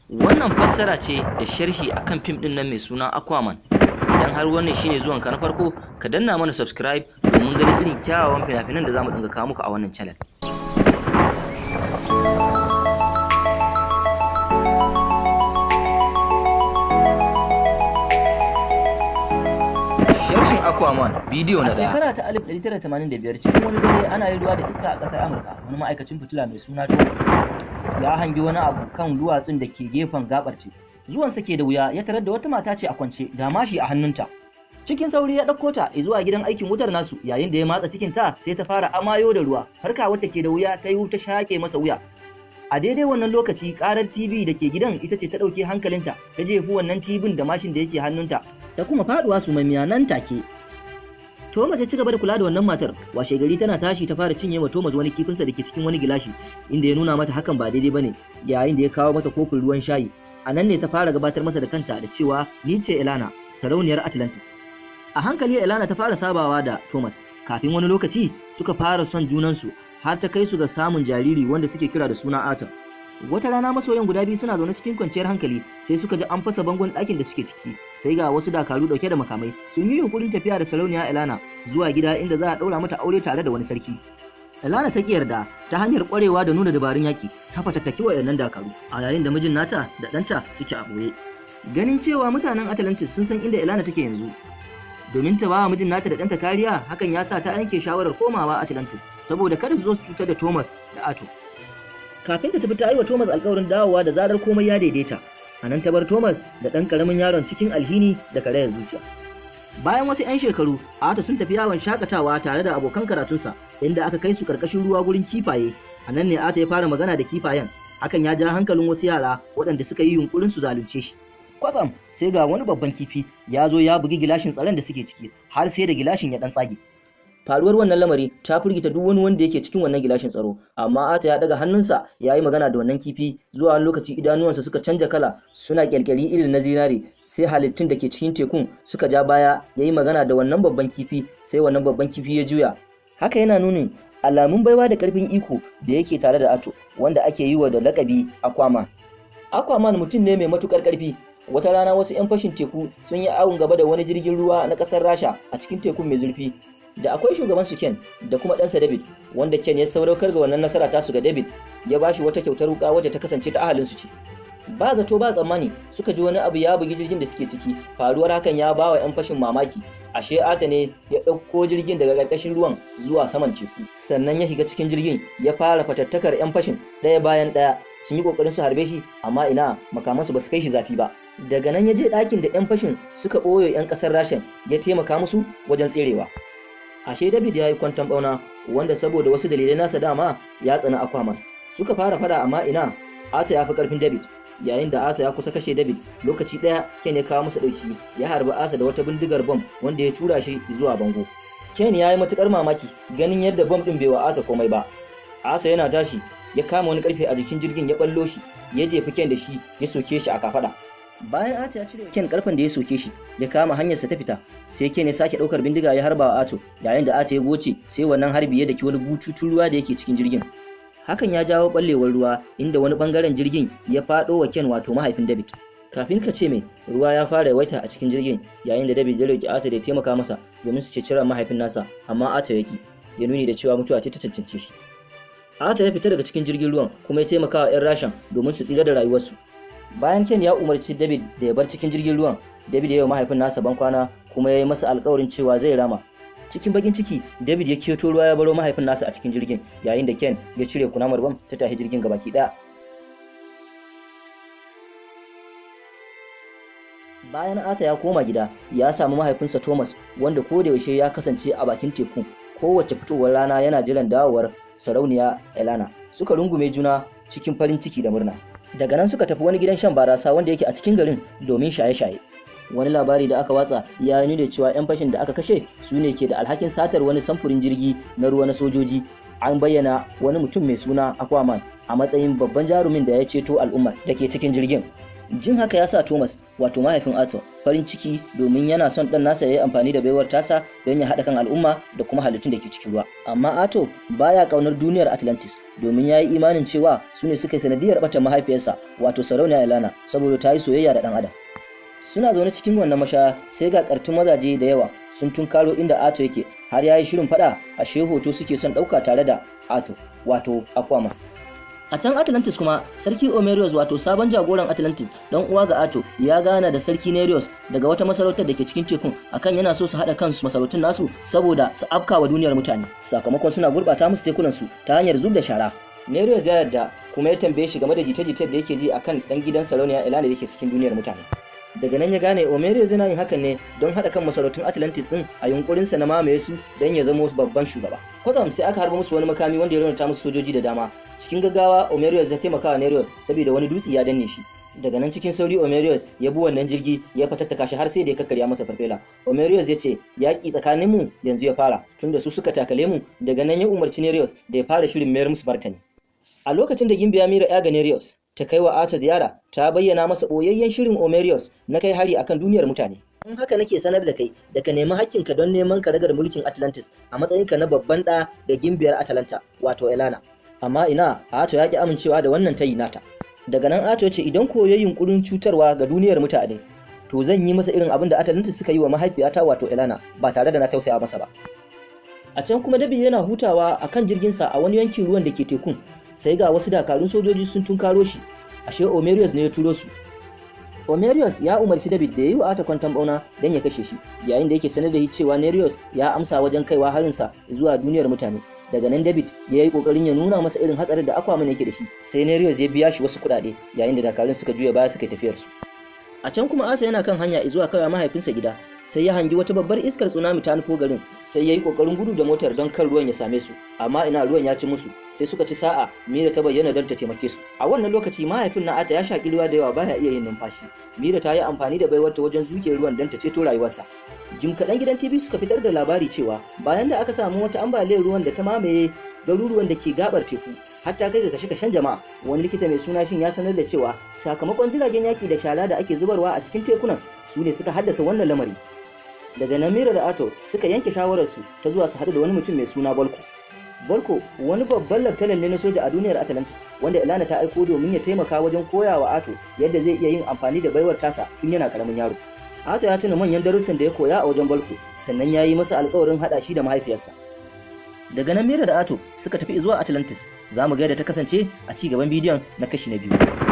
Wannan fassara ce da sharhi akan fim ɗin nan mai suna Aquaman. Idan har wannan shine zuwanka na farko, ka danna mana subscribe domin ganin irin kyawawan fina-finan da zamu dinga kawo muku a wannan channel. Sharshin Aquaman bidiyo na A ɗaya. shekara ta 1985, cikin wani dare ana yin ruwa da iska a ƙasar Amurka, wani ma'aikacin fitila mai suna Thomas ya hangi wani abu kan duwatsun da ke gefen gabar teku. Zuwansa ke da wuya, ya tarar da wata mata ce a kwance ga mashi a hannunta. Cikin sauri ya ɗauko ta zuwa gidan aikin wutar nasu. Yayin da ya matsa cikinta, sai ta fara amayo da ruwa. Farka wata ke da wuya, ta yi ta shaƙe masa wuya. A daidai wannan lokaci, karar TV da ke gidan ita ce ta ɗauke hankalinta, ta jefi wannan TV da mashin da yake hannunta, ta kuma faɗuwa sumammiya nan take. Thomas ya ci gaba da kula da wannan matar. Washe gari tana tashi ta fara cinye wa Thomas wani kifinsa da ke cikin wani gilashi, inda ya nuna mata hakan ba daidai bane yayin da ya kawo mata kofin ruwan shayi. A nan ne ta fara gabatar masa da kanta da cewa, "Ni ce Elana, sarauniyar Atlantis." A hankali Elana ta fara sabawa da Thomas. Kafin wani lokaci suka fara son junansu, har ta kai su ga samun jariri wanda suke kira da suna Arthur. Wata rana masoyan guda biyu suna zaune cikin kwanciyar hankali, sai suka ji an fasa bangon ɗakin da suke ciki. Sai ga wasu dakaru ɗauke da makamai sun yi yunkurin tafiya da sarauniya Elana zuwa gida inda za a ɗaura mata aure tare da wani sarki. Elana ta ki yarda. Ta hanyar ƙwarewa da nuna dabarun yaƙi, ta fatattaki waɗannan dakaru a yayin da mijin nata da ɗanta suke a ɓoye. Ganin cewa mutanen Atlantis sun san inda Elana take yanzu, domin ta ba wa mijin nata da ɗanta kariya, hakan ya sa ta yanke shawarar komawa Atlantis saboda kada su zo su cutar da Thomas da Ato. Kafin ta tafi, ta yi wa Thomas alkawarin dawowa da zarar komai ya daidaita. A nan ta bar Thomas da ɗan ƙaramin yaron cikin alhini da karayar zuciya. Bayan wasu 'yan shekaru, Ato sun tafi yawon shakatawa tare da abokan karatunsa, inda aka kai su karkashin ruwa gurin kifaye. A nan ne Ato ya fara magana da kifayen. Hakan ya ja hankalin wasu yara waɗanda suka yi yunkurin su zalunce shi. Kwatsam sai ga wani babban kifi ya zo ya bugi gilashin tsaron da suke ciki, har sai da gilashin ya ɗan tsage. Faruwar wannan lamari ta firgita duk wani wanda yake cikin wannan gilashin tsaro, amma Ata ya daga hannunsa ya yi magana da wannan kifi. Zuwa wani lokaci idanuwansa suka canja kala suna kyalkyali irin na zinare, sai halittun da ke cikin tekun suka ja baya. Ya yi magana da wannan babban kifi, sai wannan babban kifi ya juya. Haka yana nunin alamun baiwa da karfin iko da yake tare da Ato, wanda ake yi wa da lakabi Aquaman. Aquaman mutum ne mai matukar karfi. Wata rana wasu 'yan fashin teku sun yi awon gaba da wani jirgin ruwa na kasar Rasha a cikin tekun mai zurfi. Da akwai shugaban su Ken da kuma ɗansa David, wanda Ken ya sadaukar ga wannan nasara tasu ga David, ya bashi wata kyautar wuka wadda ta kasance ta ahalin su ce. Ba zato ba tsammani suka ji wani abu ya bugi jirgin da suke ciki. Faruwar hakan ya ba wa 'yan fashin mamaki. Ashe Ata ne ya ɗauko jirgin daga ƙarƙashin ruwan zuwa saman teku, sannan ya shiga cikin jirgin ya fara fatattakar 'yan fashin ɗaya bayan ɗaya. Sun yi ƙoƙarin su harbe shi, amma ina, makamansu ba su kai shi zafi ba. Daga nan ya je ɗakin da 'yan fashin suka ɓoye 'yan ƙasar Rashan, ya taimaka musu wajen tserewa. Ashe David ya yi kwanton bauna, wanda saboda wasu dalilai nasa dama ya tsana Aquaman. Suka fara fada, amma ina, Ata ya fi karfin David. Yayin da Asa ya kusa kashe David, lokaci daya Ken ya kawo masa dauki, ya harbi Asa da wata bindigar bom wanda ya tura shi zuwa bango. Ken ya yi matukar mamaki ganin yadda bom din bai wa Asa komai ba. Asa yana tashi ya kama wani karfe a jikin jirgin, ya ballo shi, ya jefi Ken da shi, ya soke shi a kafada. Bayan Ato ya cire Ken karfen da ya soke shi, ya kama hanyarsa ta fita, sai Ken ya sake daukar bindiga ya harba wa Ato. Yayin da Ato ya goce, sai wannan harbi ya daki wani bututun ruwa da yake cikin jirgin. Hakan ya jawo ballewar ruwa, inda wani bangaren jirgin ya fado wa Ken, wato mahaifin David. Kafin ka ce mai, ruwa ya fara yawaita a cikin jirgin, yayin da David ya roki Asa da ya taimaka masa domin su ceci ran mahaifin nasa, amma Ato ya ki, ya nuni da cewa mutuwa ce ta cancance shi. Ata ya fita daga cikin jirgin ruwan kuma ya taimaka wa 'yan Rashan domin su tsira da rayuwarsu. Bayan Ken ya umarci David da ya bar cikin jirgin ruwan, David ya yi wa mahaifin nasa bankwana kuma ya yi masa alkawarin cewa zai rama. Cikin bakin ciki, David ya keto ruwa ya baro mahaifin nasa a cikin jirgin, yayin da Ken ya cire kunamar bam ta tashi jirgin gabaki ɗaya. Bayan Ata ya koma gida, ya samu mahaifinsa Thomas, wanda ko da yaushe ya kasance a bakin teku kowace fitowar rana yana jiran dawowar sarauniya Elana. Suka rungume juna cikin farin ciki da murna. Daga nan suka tafi wani gidan shan barasa wanda yake a cikin garin domin shaye-shaye. Wani labari da aka watsa ya nuna cewa 'yan fashin da aka kashe su ne ke da alhakin satar wani samfurin jirgi na ruwa na sojoji. An bayyana wani mutum mai suna Aquaman a matsayin babban jarumin da ya ceto al'ummar da ke cikin jirgin. Jin haka ya sa Thomas, wato mahaifin Arthur, farin ciki domin yana son ɗan nasa ya yi amfani da baiwar tasa don ya haɗa kan al'umma da kuma halittun da ke cikin ruwa. Amma Arthur baya ƙaunar duniyar Atlantis domin ya yi imanin cewa su ne suka yi sanadiyar ɓatan mahaifiyarsa, wato Sarauniya Elana, saboda ta yi soyayya da ɗan adam. Suna zaune cikin wannan mashaya sai ga ƙartun mazaje da yawa sun tunkaro inda Arthur yake har ya yi shirin faɗa, ashe hoto suke son ɗauka tare da Arthur, wato Aquaman. A can Atlantis kuma, Sarki Omerius, wato sabon jagoran Atlantis, dan uwa ga Ato, ya gana da Sarki Nereus daga wata masarautar da ke cikin tekun akan yana so su haɗa kansu masarautun nasu saboda su afkawa duniyar mutane, sakamakon suna gurɓata musu tekunan su ta hanyar zub da shara. Nereus ya yarda kuma ya tambaye shi game da jita-jitar da yake ji akan dan gidan Sarauniya Elana da yake cikin duniyar mutane. Daga nan ya gane Omerius yana yin hakan ne don haɗa kan masarautun Atlantis din a yunkurinsa na mamaye su don ya zama babban shugaba. Kwatsam sai aka harba musu wani makami wanda ya raunata musu sojoji da dama. Cikin gaggawa Omerius ya taimaka wa Nereus saboda wani dutse ya danne shi. Daga nan cikin sauri Omerius ya bi wannan jirgi ya fatattaka shi har sai da ya kakkarya masa farfela. Omerius ya ce yaƙi tsakanin mu yanzu ya fara tunda su suka takale mu. Daga nan ya umarci Nereus da ya fara shirin mayar musu martani. A lokacin da Gimbiya Mira ya ga Nereus ta kai wa Arthur ziyara, ta bayyana masa boyayyen shirin Omerius na kai hari akan duniyar mutane. In haka nake sanar da kai da ka nemi hakkinka don neman karagar mulkin Atlantis a matsayinka na babban ɗa da gimbiyar Atalanta, wato Elana. Amma ina, Ato ya ki amincewa da wannan tayi nata. Daga nan Ato ya ce idan ko yayi yunkurin cutarwa ga duniyar mutane, to zan yi masa irin abin da Atlantis suka yi wa mahaifiyata, wato Elana, ba tare da na tausaya masa ba. A can kuma David yana hutawa a kan jirginsa a wani yankin ruwan da ke tekun, sai ga wasu dakarun sojoji sun tunkaro shi, ashe Omerius ne ya turo su. Omerius ya umarci David da ya yi wa Ata kwanton bauna don ya kashe shi, yayin da yake sanar da shi cewa Nereus ya amsa wajen kaiwa harinsa zuwa duniyar mutane. Daga nan David ya yi kokarin ya nuna masa irin hatsarin da Aquaman yake da shi, sai Nereus ya biya shi wasu kuɗaɗe yayin da dakarun suka juya baya suka yi tafiyar su. A can kuma Asa yana kan hanya zuwa kaiwa mahaifinsa gida, sai ya hangi wata babbar iskar tsunami ta nufo garin, sai ya yi kokarin gudu da motar don kan ruwan ya same su, amma ina, ruwan ya ci musu. Sai suka ci sa'a Mira ta bayyana don ta taimake su. A wannan lokaci mahaifin na Ata ya shaki ruwa da yawa, baya iya yin numfashi. Mira ta yi amfani da baiwarta wajen zuke ruwan don ta ceto rayuwarsa. Jim kaɗan gidan TV suka fitar da labari cewa bayan da aka samu wata ambaliyar ruwan da ta mamaye garuruwan da ke gabar teku har ta kai ga kashe-kashen jama'a, wani likita mai suna Shin ya sanar da cewa sakamakon jiragen yaki da shara da ake zubarwa a cikin tekunan su ne suka haddasa wannan lamari. Daga nan Mira da Ato suka yanke shawararsu ta zuwa su haɗu da wani mutum mai suna Bolko. Bolko wani babban laftanan ne na soja a duniyar Atlantis wanda Elana ta aiko domin ya taimaka wajen koya wa Ato yadda zai iya yin amfani da baiwar tasa tun yana karamin yaro. Ato ya tuna manyan darussan da ya koya a wajen Bolko, sannan ya yi masa alkawarin haɗa shi da mahaifiyarsa. Daga nan Mira da Ato suka tafi zuwa Atlantis. Za mu ga yadda ta kasance a ci gaban bidiyon na kashi na biyu.